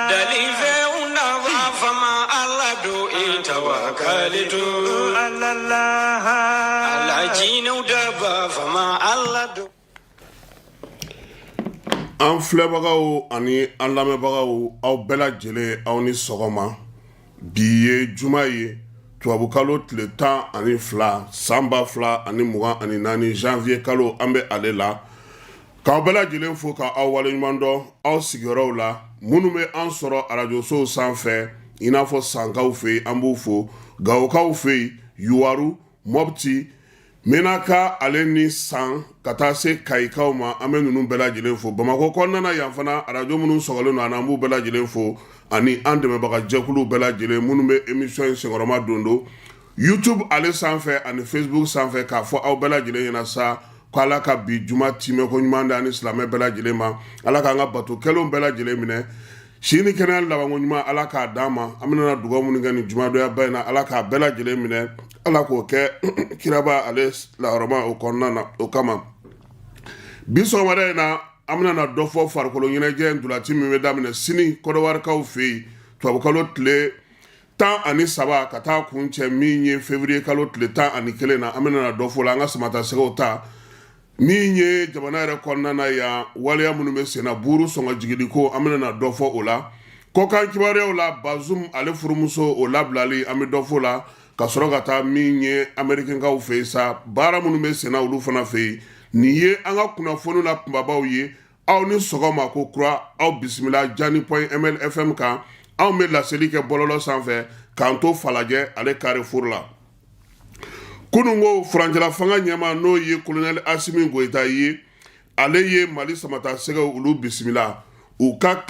Dalifɛnw nafa fama Ala don i tawakalitu Ala jinɛw daba fama Ala don. An filɛbagaw ani an lamɛnbagaw, aw bɛɛ lajɛlen, aw ni sɔgɔma. Bi ye juma ye, tubabukalo tile 12, san 2024, janvier kalo, an bɛ ale la. K'aw bɛɛ lajɛlen fo ka aw waleɲuman dɔn aw sigiyɔrɔw la. Minnu bɛ an sɔrɔ arajosow sanfɛ, i n'a fɔ Sankaw fɛ yen, an b'u fo, Gawokaw fɛ yen, Yuwaru, Mɔpti, Menaka ale ni San, ka taa se Kayikaw ma, an bɛ ninnu bɛɛ lajɛlen fo. Bamakɔ kɔnɔna na yan fana, arajo minnu sɔgɔlen don an na, an b'u bɛɛ lajɛlen fo, ani an dɛmɛbaga jɛkuluw bɛɛ lajɛlen minnu bɛ émission in senkɔrɔma don don YouTube ale sanfɛ ani Facebook sanfɛ, k'a fɔ aw bɛɛ lajɛlen ɲɛna sa ko Ala ka bi juma timɛko ɲuman di an ni silamɛ bɛɛ lajɛlen ma. Ala k'an ka bato kɛlenw bɛɛ lajɛlen minɛ, si ni kɛnɛya labanko ɲuman, Ala k'a d'an ma. An bɛna dugawu minnu kɛ nin jumadonyaba in na, Ala k'a bɛɛ lajɛlen minɛ, Ala k'o kɛ kiraba ale lahɔrɔma o kɔnɔna na. O kama, bi sɔgɔmada in na, an bɛna dɔ fɔ farikolo ɲɛnajɛ ntolaci min bɛ daminɛ sini Kɔdiwarikaw fɛ yen, tubabukalo tile 13 ka taa kuncɛ min ye février kalo tile 11 na. An bɛna dɔ fɔ la an ka samatasɛgɛw ta min ye jamana yɛrɛ kɔnɔna na yan, waleya minnu bɛ senna, buuru sɔngɔ jigili ko, an bɛna dɔ fɔ o la. Kɔkan kibaruyaw la, Bazum ale furumuso o labilali, an bɛ dɔ fɔ la, ka sɔrɔ ka taa min ye Amerikɛnkaw fɛ yen sa, baara minnu bɛ senna olu fana fɛ yen. Nin ye an ka kunnafoni la kunbabaw ye. Aw ni sɔgɔma ko kura, aw bisimila Jani point MLFM kan. Anw bɛ laseli kɛ bɔlɔlɔ sanfɛ k'an to Falajɛ ale Carrefour la. Kunun ko furancɛla fanga ɲɛmaa, n'o ye colonel Asimi Goyita ye, ale ye Mali samatasɛgɛw olu bisimila. U ka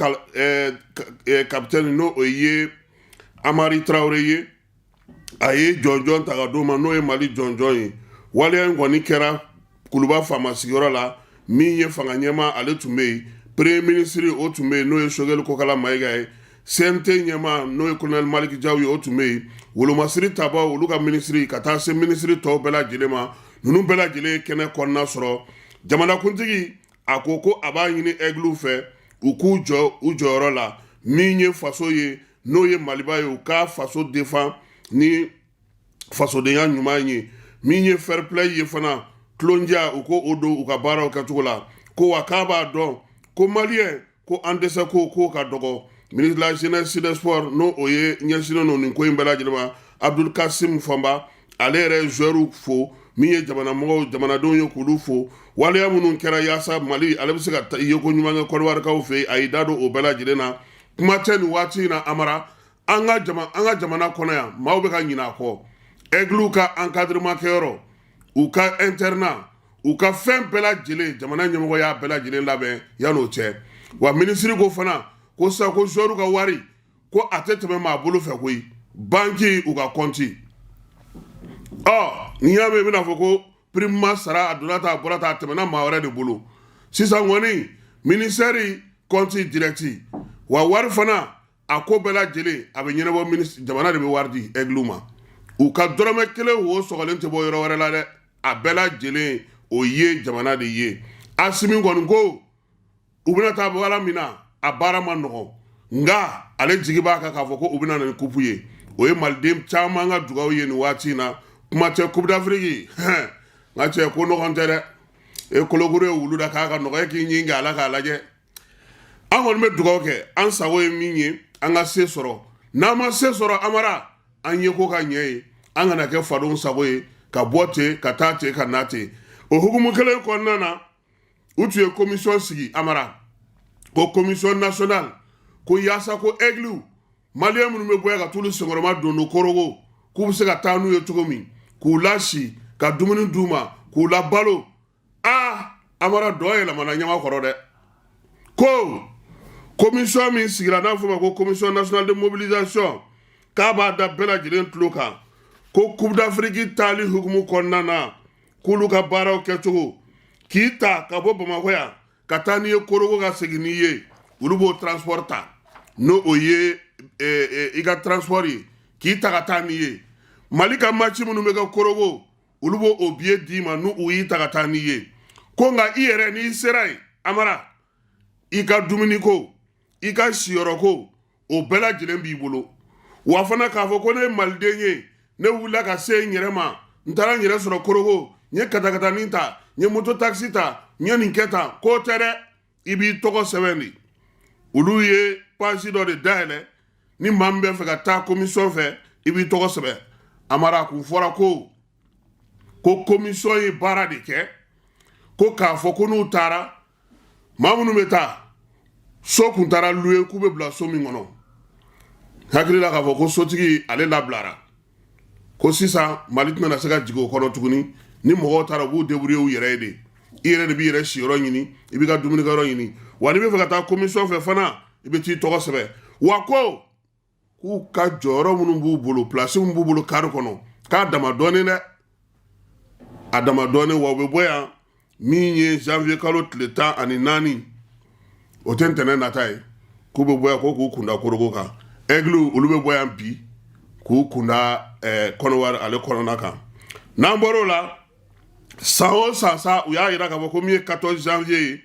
capitaine, n'o ye Amari Tarawele ye, a ye jɔnjɔn ta ka d'o ma, n'o ye Mali jɔnjɔn ye. Waleya in kɔni kɛra Kuluba faama sigiyɔrɔ la. Min ye fanga ɲɛmaa, ale tun bɛ yen, premier ministre o tun bɛ yen, n'o ye Sogɛli Kokala Mayiga ye, CNT ɲɛmaa, n'o ye colonel Maliki Jaw ye, o tun bɛ yen, wolomasiri tabaw olu ka minisiri, ka taa se minisiri tɔw bɛɛ lajɛlen ma. Ninnu bɛɛ lajɛlen ye kɛnɛ kɔnɔna sɔrɔ. Jamanakuntigi a ko ko a b'a ɲini Aigles fɛ, u k'u jɔ u jɔyɔrɔ la. Min ye faso ye, n'o ye Maliba ye, u ka faso défend ni fasodenya ɲuman ye. Min ye fair play ye fana, tulondiya, u ko o don u ka baaraw kɛcogo la. Ko wa k'a b'a dɔn ko maliyɛn ko an dɛsɛ ko k'o ka dɔgɔ. Ministre de la Jeunesse et des Sports, n'o o ye ɲɛsinnen don nin ko in bɛɛ lajɛlen ma, Abdul Kasim Fɔnba, ale yɛrɛ ye joueurs fo, min ye jamanamɔgɔw, jamanadenw ye, k'olu fo waleya minnu kɛra yaasa Mali ale bɛ se ka yeko ɲuman kɛ Kɔdiwarikaw fɛ yen. A y'i da don o bɛɛ lajɛlen na. Kuma tɛ nin waati in na, Amara, an ka jamana kɔnɔ yan, maaw bɛ ka ɲinɛ a kɔ. Aigles ka encadrement kɛyɔrɔ, u ka internat, u ka fɛn bɛɛ lajɛlen, jamana ɲɛmɔgɔ y'a bɛɛ lajɛlen labɛn yan'o cɛ. Wa minisiri ko fana ko sisan ko joueur ka wari ko a tɛ tɛmɛ maa bolo fɛ koyi, banki u ka kɔnti. Ɔ n'i y'a mɛn i bɛna fɔ ko prime ma sara, a donna tan, a bɔra tan, a tɛmɛna maa wɛrɛ de bolo. Sisan kɔni, ministère compte direct wa wari fana, a ko bɛɛ lajɛlen a bɛ ɲɛnabɔ. Jamana de bɛ wari di Aigles ma, u ka dɔrɔmɛ kelen wo sɔgɔlen tɛ bɔ yɔrɔ wɛrɛ la dɛ, a bɛɛ lajɛlen o ye jamana de ye. Asimi kɔni ko u bɛna taa baara min na, a baara ma nɔgɔn, nka ale jigi b'a kan k'a fɔ ko u bɛna na ni coupe ye. O ye maliden caman ka dugawu ye nin waati in na. Kuma tɛ Coupe d'Afrique, n ka cɛ, ko nɔgɔn tɛ dɛ. E kolokuru ye wulu da k'a ka nɔgɔ, e k'i ɲin kɛ a la k'a lajɛ. An kɔni bɛ dugawu kɛ, an sago ye min ye, an ka se sɔrɔ. N'an ma se sɔrɔ, Amara, an ye ko ka ɲɛ ye, an kana kɛ fadenw sago ye ka bɔ ten, ka taa ten, ka na ten. O hukumu kelen kɔnɔna na, u tun ye commission sigi, Amara, ko commission nationale, ko yaasa ko Aigles maliyɛn minnu bɛ bɔ yan ka t'olu senkɔrɔma don don Korogo, k'u bɛ se ka taa n'u ye cogo min, k'u lasi, ka dumuni d'u ma, k'u labalo. Aa Amara, dɔ yɛlɛmana ɲama kɔrɔ dɛ. Ko commission min sigira, n'a fɔ ma ko Commission nationale de mobilisation, k'a b'a da bɛɛ lajɛlen tulo kan ko Coupe d'Afrique taali hukumu kɔnɔna na, k'olu ka baaraw kɛcogo, k'i ta ka bɔ Bamakɔ yan ka taa n'i ye Korogo, ka segin n'i ye, olu b'o transport ta, n'o o ye i ka transport ye, k'i ta ka taa n'i ye. Mali ka match minnu bɛ kɛ Korogo, olu b'o o billet d'i ma n'u y'i ta ka taa n'i ye. Ko nka i yɛrɛ, n'i sera yen, Amara, i ka dumuni ko, i ka siyɔrɔ ko, o bɛɛ lajɛlen b'i bolo. Wa fana k'a fɔ ko ne ye maliden ye, ne wulila ka se n yɛrɛ ma, n taara n yɛrɛ sɔrɔ Korogo, n ye katakatanin ta, n ye moto taxi ta, n ye nin kɛ tan, k'o tɛ dɛ. I b'i tɔgɔ sɛbɛn de. Olu ye page dɔ de dayɛlɛ, ni maa min bɛ fɛ ka taa commission fɛ, i b'i tɔgɔ sɛbɛn. Amara, kun fɔra ko commission ye baara de kɛ, ko k'a fɔ ko n'u taara, maa minnu bɛ taa, so kun taara louer, k'u bɛ bila so min kɔnɔ, hakili la k'a fɔ ko sotigi ale labilara, ko sisan Mali tɛna se ka jigin o kɔnɔ tuguni. Ni mɔgɔw taara, u b'u débrouiller u yɛrɛ ye de. I yɛrɛ de b'i yɛrɛ siyɔrɔ ɲini, i b'i ka dumunikɛyɔrɔ ɲini. Wa n'i bɛ fɛ ka taa commission fɛ fana, i bɛ t'i tɔgɔ sɛbɛn. Wa ko k'u ka jɔyɔrɔ minnu b'u bolo, place minnu b'u bolo car kɔnɔ, k'a dama dɔɔnin dɛ, a dama dɔɔnin. Wa u bɛ bɔ yan min ye janvier kalo tile 14, o tɛ ntɛnɛn nata ye, k'u bɛ bɔ yan ko k'u kunda Korogo kan. Aigle, olu bɛ bɔ yan bi k'u kunda Kɔnɔwari ale kɔnɔna kan. N'an bɔr'o la, san o san sa, u y'a jira k'a fɔ ko min ye 14 janvier ye,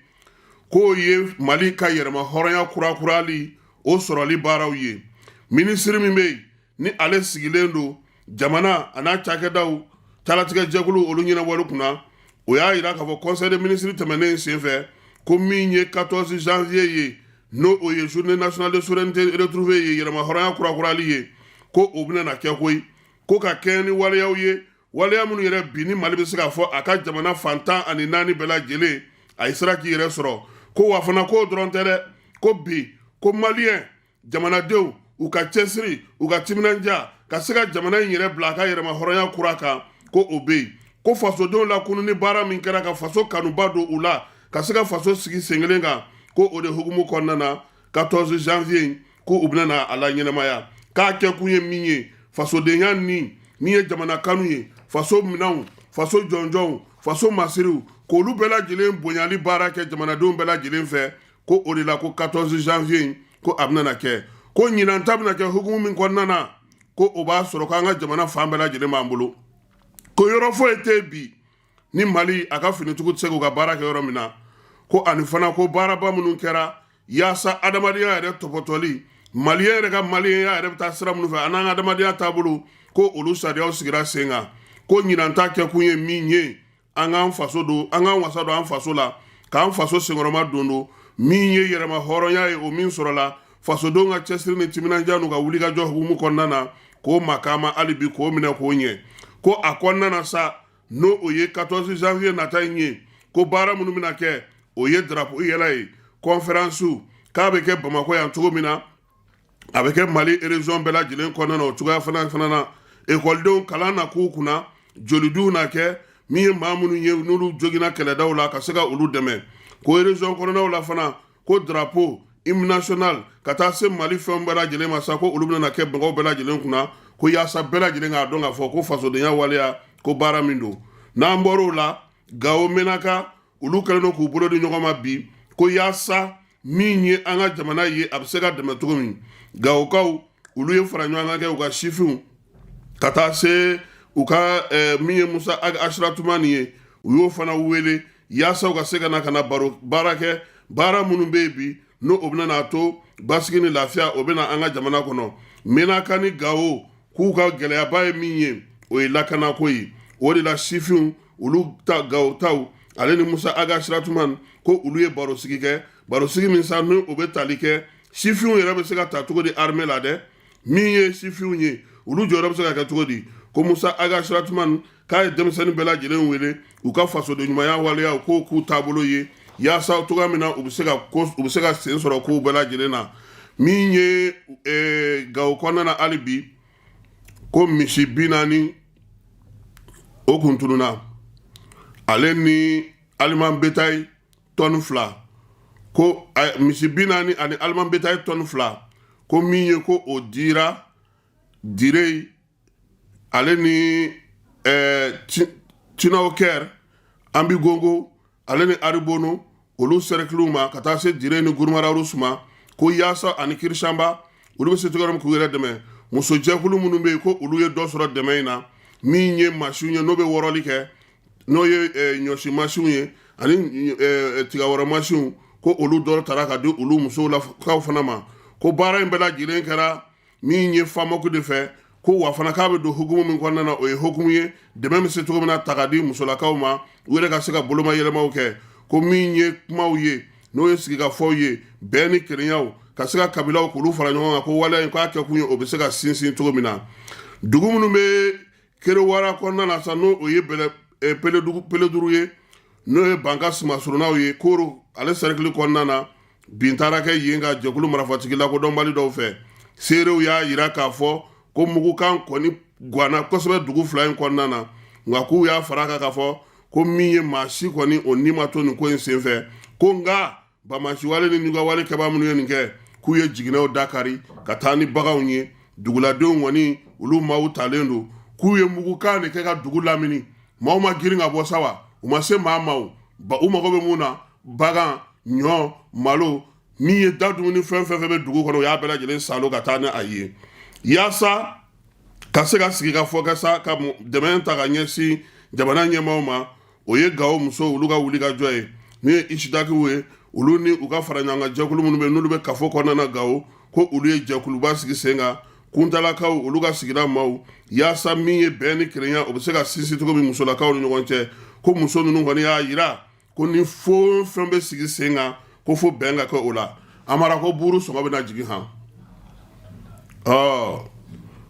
k'o ye Mali ka yɛrɛma hɔrɔnya kurakurali o sɔrɔli baaraw ye. Minisiri min bɛ yen ni ale sigilen don jamana a n'a cakɛdaw talatigɛ jɛkulu olu ɲɛnabɔli kunna, o y'a jira k'a fɔ conseil des ministres tɛmɛnen senfɛ ko min ye 14 janvier ye, n'o o ye journée nationale de souveraineté retrouvée ye, yɛrɛma hɔrɔnya kurakurali ye, ko o bɛna na kɛ koyi, ko ka kɛɲɛ ni waleyaw ye, waleya minnu yɛrɛ bi ni Mali bɛ se k'a fɔ a ka jamana fan 14 bɛɛ lajɛlen a ye sera k'i yɛrɛ sɔrɔ. Ko wa fana, k'o dɔrɔn tɛ dɛ, ko bi ko maliyɛn jamanadenw u ka cɛsiri, u ka timinandiya ka se ka jamana in yɛrɛ bila a ka yɛrɛma hɔrɔnya kura kan, ko o bɛ yen. Ko fasodenw lakununi baara min kɛra ka faso kanuba don u la, ka se ka faso sigi sen kelen kan, ko o de hukumu kɔnɔna na, 14 janvier in, ko u bɛna na a la ɲɛnamaya. K'a kɛkun ye min ye, fasodenya ni min ye jamana kanu ye, faso minɛnw, faso jɔnjɔnw, faso masiriw, k'olu bɛɛ lajɛlen bonyali baara kɛ jamanadenw bɛɛ lajɛlen fɛ, ko o de la ko 14 janvier in, ko a bɛna kɛ. Ko ɲinan ta bɛna kɛ hukumu min kɔnɔna na, ko o b'a sɔrɔ k'an ka jamana fan bɛɛ lajɛlen b'an bolo, ko yɔrɔ foyi tɛ bi ni Mali a ka finitigiw tɛ se k'u ka baara kɛ yɔrɔ min na. Ko ani fana, ko baaraba minnu kɛra yaasa adamadenya yɛrɛ tɔpɔtɔli, maliyɛn yɛrɛ ka maliyɛnya yɛrɛ bɛ taa sira minnu fɛ, an'an ka adamadenya taabolo, ko olu sariyaw sigira sen kan. Ko ɲinan ta kɛkun ye min ye, an k'an faso don, an k'an wasa don an faso la, k'an faso senkɔrɔma don don min ye yɛrɛma hɔrɔnya ye, o min sɔrɔla fasodenw ka cɛsiri ni timinandiya n'u ka wulikajɔ hukumu kɔnɔna na, k'o makaama hali bi, k'o minɛ k'o ɲɛ. Ko a kɔnɔna na sa, n'o o ye 14 janvier nata in ye, ko baara minnu bɛna kɛ, o ye drapeau yɛlɛ ye, conférence k'a bɛ kɛ Bamakɔ yan cogo min na, a bɛ kɛ Mali région bɛɛ lajɛlen kɔnɔna na o cogoya fana na. Ekɔlidenw kalan na k'u kunna, jolidiw na kɛ, min ye maa minnu ye n'olu joginna kɛlɛdaw la, ka se ka olu dɛmɛ. Ko région kɔnɔnaw la fana, ko drapeau, hymne national, ka taa se Mali fɛn bɛɛ lajɛlen ma sa, ko olu bɛna kɛ mɔgɔw bɛɛ lajɛlen kunna, ko yaasa bɛɛ lajɛlen k'a dɔn k'a fɔ ko fasodenya waleya, ko baara min don. N'an bɔr'o la, Gawo, Menaka, olu kɛlen don k'u bolo di ɲɔgɔn ma bi, ko yaasa min ye an ka jamana ye, a bɛ se ka dɛmɛ cogo min. Gawokaw, olu ye fara ɲɔgɔn kan kɛ, u ka sifinw, ka taa se u ka min ye Musa Asiratumani ye, u y'o fana wele yaasa u ka se ka na ka na baro baara kɛ, baara minnu bɛ yen bi, n'o o bɛna n'a to basigi ni lafiya o bɛna an ka jamana kɔnɔ. Menaka ni Gawo, k'u ka gɛlɛyaba ye min ye, o ye lakanako ye. O de la sifinw olu ta, Gawo taw, ale ni Musa Aga Siratuman, ko olu ye barosigi kɛ, barosigi min sa ni o bɛ tali kɛ sifinw yɛrɛ bɛ se ka ta cogo di armée la dɛ, min ye sifinw ye, olu jɔyɔrɔ bɛ se ka kɛ cogo di. Ko Musa Aga Siratuman k'a ye denmisɛnnin bɛɛ lajɛlen wele u ka fasoden ɲumanya waleyaw k'o k'u taabolo ye, yaasa cogoya min na u bɛ se ka sen sɔrɔ kow bɛɛ lajɛlen na. Min ye Gawo kɔnɔna na hali bi, ko misi 40 o kun tununa, ale ni aliment bétail tɔni 2, ko misi 40 ani aliment bétail tɔni 2, ko min ye ko o dira Direy ale ni Tinawkɛr, Ambigongo ale ni Aribono, olu sɛrɛkiliw ma, ka taa se Direy ni Gurumararusu ma, ko yaasa ani Kirisanba, olu bɛ se cogoya min k'u yɛrɛ dɛmɛ. Musojɛkulu minnu bɛ yen, ko olu ye dɔ sɔrɔ dɛmɛ in na, min ye masiw ye n'o bɛ wɔrɔli kɛ, n'o ye ɲɔsi masiw ye ani tigawɔrɔ masiw, ko olu dɔ tara ka di olu musolakaw fana ma. Ko baara in bɛɛ lajɛlen kɛra min ye FAMOC de fɛ. Ko wa fana k'a bɛ don hukumu min kɔnɔna na, o ye hukumu ye dɛmɛ bɛ se cogo min na ta ka di musolakaw ma, u yɛrɛ ka se ka boloma yɛlɛmaw kɛ. Ko min ye kumaw ye, n'o ye sigikafɔw ye, bɛn ni kelenyaw, ka se ka kabilaw k'olu fara ɲɔgɔn kan, ko waleya in k'a kɛkun ye o bɛ se ka sinsin cogo min na. Dugu minnu bɛ Kerewara kɔnɔna na sa, n'o o ye bɛlɛ Peledugu ye, n'o ye Bankass masurunnaw ye, Koro ale sɛrikili kɔnɔna na, bin taara kɛ yen ka jɛkulu marifatigi lakodɔnbali dɔw fɛ. Seerew y'a jira k'a fɔ ko mugukan kɔni ganna kosɛbɛ dugu fila in kɔnɔna na, nka k'u y'a fara kan k'a fɔ ko min ye maa si kɔni o ni ma to nin ko in senfɛ. Ko nka banbaanciwale ni nigawale kɛbaa minnu ye nin kɛ, k'u ye jiginɛw da kari ka taa ni baganw ye. Duguladenw kɔni, olu maaw talen don. K'u ye mugukan de kɛ ka dugu lamini. Maaw ma girin ka bɔ sa wa, u ma se maa ma. U mago bɛ mun na? Bagan, ɲɔ, malo, min ye da dumuni fɛn fɛn fɛn bɛ dugu kɔnɔ, u y'a bɛɛ lajɛlen salo ka taa ni a ye, yaasa ka se ka sigikafɔ kɛ sa, ka dɛmɛ ta ka ɲɛsin jamana ɲɛmaaw ma. O ye Gawo musow olu ka wulikajɔ ye, min ye Isidakiw ye, olu ni u ka fara ɲɔgɔn kan jɛkulu minnu bɛ, n'olu bɛ kafo kɔnɔna na Gawo, ko olu ye jɛkuluba sigi sen kan, Kuntalakaw olu ka sigida maaw, yaasa min ye bɛn ni kelenya, o bɛ se ka sinsin cogo min musolakaw ni ɲɔgɔn cɛ. Ko muso ninnu kɔni y'a jira ko ni fɛn fɛn bɛ sigi sen kan, ko fo bɛn ka kɛ o la. Amara, ko buuru sɔngɔ bɛna jigin han. Ɔ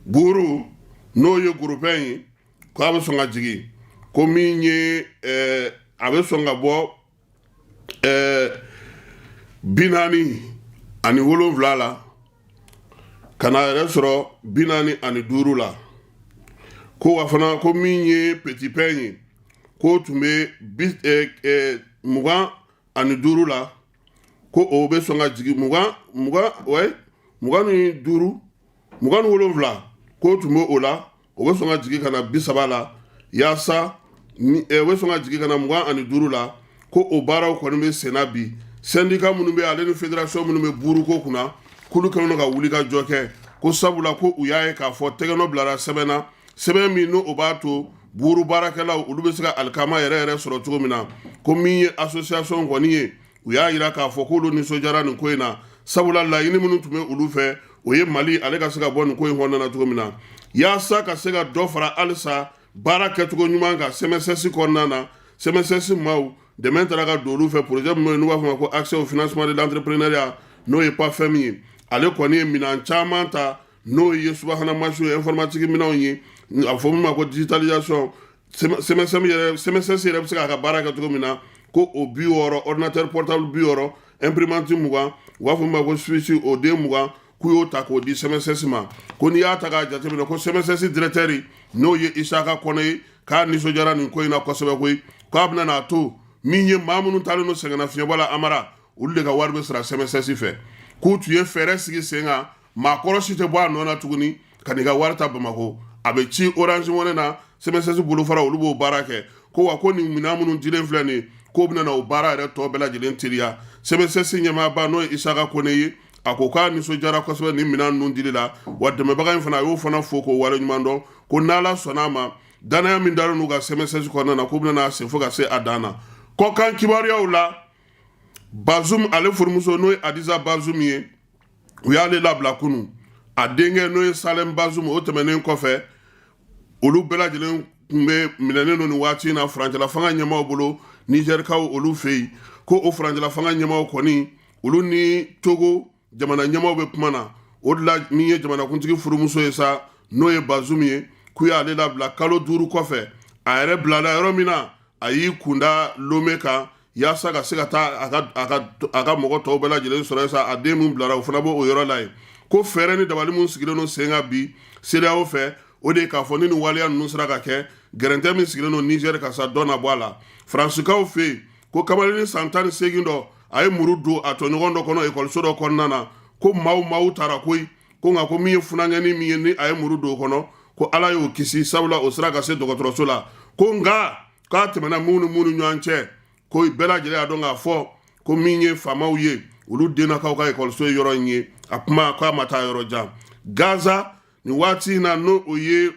buuru, n'o ye goropɛn ye, k'a bɛ sɔn ka jigin. Ko min ye a bɛ sɔn ka bɔ 47 la ka na yɛrɛ sɔrɔ 45 la. Ko wa fana, ko min ye petit pain ye, k'o tun bɛ 25 la, ko o bɛ sɔn ka jigin mugan mugan ouais 25, 27, k'o tun bɛ o la, o bɛ sɔn ka jigin ka na 30 la, yaasa o bɛ sɔn ka jigin ka na 25 la. Ko o baaraw kɔni bɛ senna bi. Syndicat minnu bɛ, ale ni fédération minnu bɛ buuruko kunna, k'olu kɛlen don ka wuli ka jɔ kɛ, ko sabula ko u y'a ye k'a fɔ tɛgɛnɔ bilara sɛbɛn na, sɛbɛn min n'o o b'a to buuru baarakɛlaw olu bɛ se ka alikama yɛrɛ yɛrɛ sɔrɔ cogo min na. Ko min ye association kɔni ye, u y'a jira k'a fɔ k'olu nisɔndiyara nin ko in na, sabula laɲini minnu tun bɛ olu fɛ, o ye Mali ale ka se ka bɔ nin ko in kɔnɔna na cogo min na, yaasa ka se ka dɔ fara halisa baara kɛcogo ɲuman kan CMSS kɔnɔna na. CMSS maaw, dɛmɛ taara ka don olu fɛ projet min n'u b'a fɔ ma ko accès au financement de l'entrepreneuriat, n'o ye PAFEM ye. Ale kɔni ye minɛn caman ta, n'o ye subahana mansinw ye, informatique minɛnw ye, a bɛ fɔ min ma ko digitalisation, CMSS yɛrɛ, CMSS yɛrɛ bɛ se k'a ka baara kɛ cogo min na. Ko o 60, ordinateur portable 60, imprimante 20, u b'a fɔ min ma ko switch, o den 20, k'u y'o ta k'o di CMSS ma. Ko n'i y'a ta k'a jateminɛ, ko CMSS directeur, n'o ye Isaka Kɔnɛ ye, k'a nisɔndiyara nin ko in na kosɛbɛ koyi. K'a bɛna n'a to min ye maa minnu taalen don sɛgɛnnafiɲɛbɔ la, Amara, olu de ka wari bɛ sara CMSS fɛ. K'u tun ye fɛɛrɛ sigi sen kan, maakɔrɔ si tɛ bɔ a nɔ na tuguni ka n'i ka wari ta Bamakɔ, a bɛ ci Orange Money na. CMSS bolofara olu b'o baara kɛ. Ko wa ko nin minɛn minnu dilen filɛ nin ye, k'o bɛna na o baara yɛrɛ tɔ bɛɛ lajɛlen teliya. CMSS ɲɛmaaba, n'o ye Isaka Kone ye, a ko k'a nisɔndiyara kosɛbɛ nin minɛn ninnu dili la. Wa dɛmɛbaga in fana, a y'o fana fo k'o waleɲuman dɔn. Ko n'Ala sɔnna a ma, danaya min dalen n'u ka CMSS kɔnɔna na, k'u bɛna n'a sen fo ka se a dan na. Kɔkan kibaruyaw la, Bazum ale furumuso, n'o ye Adiza Bazum ye, u y'ale labila kunu. A denkɛ, n'o ye Salɛm Bazum, o tɛmɛnen kɔfɛ, olu bɛɛ lajɛlen tun bɛ minɛnen don nin waati in na furancɛla fanga ɲɛmaaw bolo Nizɛrikaw olu fɛ yen. Ko o furancɛla fanga ɲɛmaaw kɔni, olu ni Togo jamana ɲɛmaaw bɛ kuma na. O de la, min ye jamanakuntigi furumuso ye sa, n'o ye Bazum ye, k'u y'ale labila kalo 5 kɔfɛ. A yɛrɛ bilala yɔrɔ min na, a y'i kunda Lome kan, yaasa ka se ka taa a ka mɔgɔ tɔw bɛɛ lajɛlen sɔrɔ sa. A den min bilara, o fana b'o yɔrɔ la yen. Ko fɛɛrɛ ni dabali min sigilen don sen kan bi CEDEAO fɛ, o de ye k'a fɔ ni nin waleya ninnu sera ka kɛ, gɛrɛntɛ min sigilen don Nizɛri kan sa, dɔ na bɔ a la. Faransikaw fɛ yen, ko kamalennin san 18 dɔ, a ye muru don a tɔɲɔgɔn dɔ kɔnɔ ekɔliso dɔ kɔnɔna na. Ko maaw taara koyi. Ko nka ko min ye funankɛnin min ye, ni a ye muru don o kɔnɔ, ko Ala y'o kisi, sabula o sera ka se dɔgɔtɔrɔso la. Ko nka k'a tɛmɛna minnu ni minnu ɲɔgɔn cɛ, ko bɛɛ lajɛlen y'a dɔn k'a fɔ ko min ye faamaw ye, olu dennakaw ka ekɔliso ye yɔrɔ in ye. A kuma k'a ma taa yɔrɔ jan. Gaza nin waati in na, n'o o ye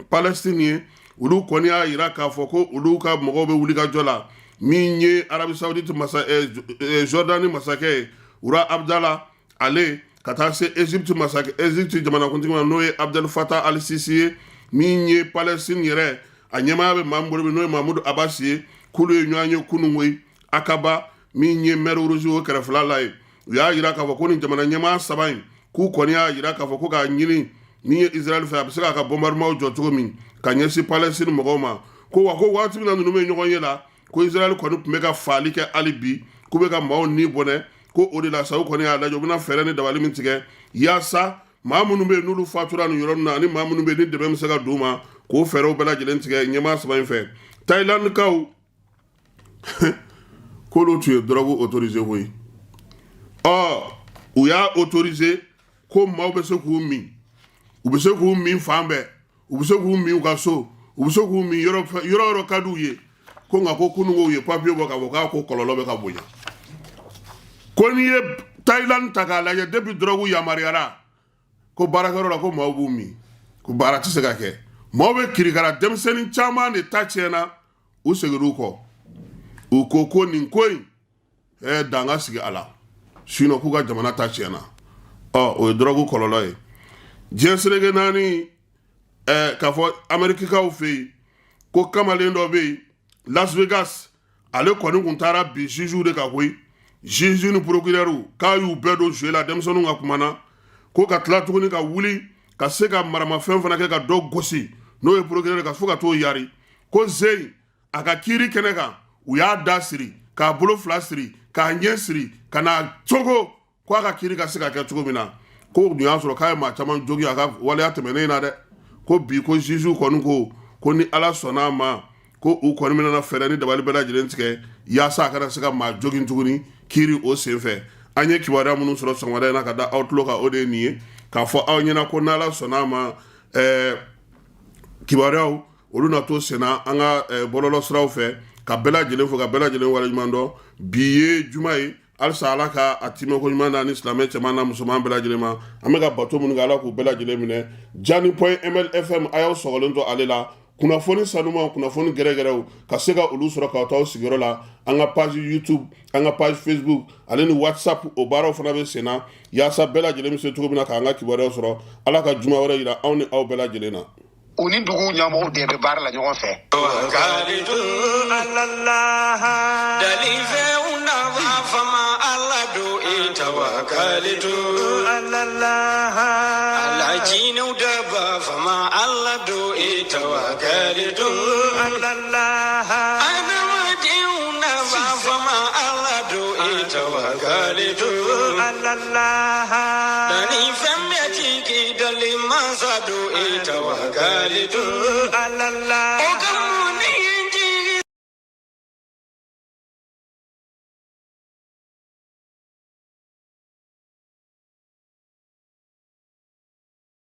Palestine ye, olu kɔni y'a jira k'a fɔ ko olu ka mɔgɔw bɛ wuli ka jɔ la. Min ye Arabie Saoudite masa, Jordanie masakɛ ye, Roi Abdallah, ale ka taa se Egypte masakɛ, Egypte jamanakuntigi ma, n'o ye Abdel Fattah al-Sisi ye. Min ye Palestine yɛrɛ, a ɲɛmaaya bɛ maa min bolo bi, n'o ye Mahmoud Abbas ye, k'olu ye ɲɔgɔn ye kunun koyi Akaba, min ye mer Rouge o kɛrɛfɛla la ye. U y'a jira k'a fɔ ko nin jamana ɲɛmaa saba in, k'u kɔni y'a jira k'a fɔ ko k'a ɲini min ye Israël fɛ, a bɛ se k'a ka bombardement jɔ cogo min ka ɲɛsin Palestine mɔgɔw ma. Ko wa ko waati min na ninnu bɛ ɲɔgɔn ye la, ko Israël kɔni tun bɛ ka faali kɛ hali bi, k'u bɛ ka maaw ni bɔnɛ. Ko o de la sa, u kɔni y'a lajɛ u bɛna fɛɛrɛ ni dabali min tigɛ yaasa maa minnu bɛ yen n'olu fatura nin yɔrɔ ninnu na, ani maa minnu bɛ yen ni dɛmɛ bɛ se ka d'u ma, k'o fɛɛrɛw bɛɛ lajɛlen tigɛ ɲɛmaa saba in fɛ. Thaïlandekaw k'olu tun ye drogue autorisé koyi. Ɔ, u y'a autorisé ko maaw bɛ se k'u min, u bɛ se k'u min fan bɛɛ, u bɛ se k'u min u ka so, u bɛ se k'u min yɔrɔ yɔrɔ ka d'u ye. Ko nka ko kununko u ye papiye bɔ k'a fɔ k'a ko kɔlɔlɔ bɛ ka bonya. Ko n'i ye Thaïlande ta k'a lajɛ, depuis drogue yamaruyara, ko baarakɛyɔrɔ la, ko maaw b'u min, ko baara tɛ se ka kɛ, maaw bɛ kirikara, denmisɛnnin caman de ta tiɲɛna. U seginn'u kɔ, u ko ko nin ko in dan ka sigi a la, sinon k'u ka jamana ta tiɲɛna. Ɔ, o ye drogue kɔlɔlɔ ye diɲɛ seleke naani. K'a fɔ Amerikikaw fɛ yen ko kamalen dɔ bɛ yen Las Vegas, ale kɔni kun taara bin juge de kan koyi, juge ni procureur, k'a y'u bɛɛ don jeu la denmisɛnninw ka kuma na. Ko ka tila tuguni ka wuli ka se ka maramafɛn fana kɛ ka dɔ gosi, n'o ye procureur, ka fo ka t'o yari. Ko zen a ka kiiri kɛnɛ kan, u y'a da siri, k'a bolo fila siri, k'a ɲɛ siri, ka na cogo ko a ka kiiri ka se ka kɛ cogo min na. Ko dun y'a sɔrɔ k'a ye maa caman jogin a ka waleya tɛmɛnen na dɛ. Ko bi ko juge kɔni ko ni Ala sɔnna a ma, ko u kɔni bɛna fɛɛrɛ ni dabali bɛɛ lajɛlen tigɛ yaasa a kana se ka maa jogin tuguni kiiri o senfɛ. An ye kibaruya minnu sɔrɔ sɔgɔmada in na ka da aw tulo kan, o de ye nin ye, k'a fɔ aw ɲɛna ko n'Ala sɔnna a ma, kibaruyaw olu na to senna an ka bɔlɔlɔ siraw fɛ. Ka bɛɛ lajɛlen fo, ka bɛɛ lajɛlen waleɲuman dɔn. Bi ye juma ye, halisa Ala ka a timɛko ɲuman na ni silamɛ cɛman na musoman bɛɛ lajɛlen ma. An bɛ ka bato minnu kɛ, Ala k'u bɛɛ lajɛlen minɛ. Jani point mlfm, a y'aw sɔgɔlen to ale la. Kunnafoni sanuman, kunnafoni gɛrɛgɛrɛw, ka se ka olu sɔrɔ k'aw t'aw sigiyɔrɔ la, an ka page YouTube, an ka page Facebook ale ni WhatsApp, o baaraw fana bɛ sen na yaasa bɛɛ lajɛlen bɛ se cogo min na k'an ka kibaruyaw sɔrɔ. Ala ka juma wɛrɛ yira anw ni aw bɛɛ lajɛlen na. U ni dugu ɲɛmɔgɔw de bɛ baara la ɲɔgɔn fɛ. Ala.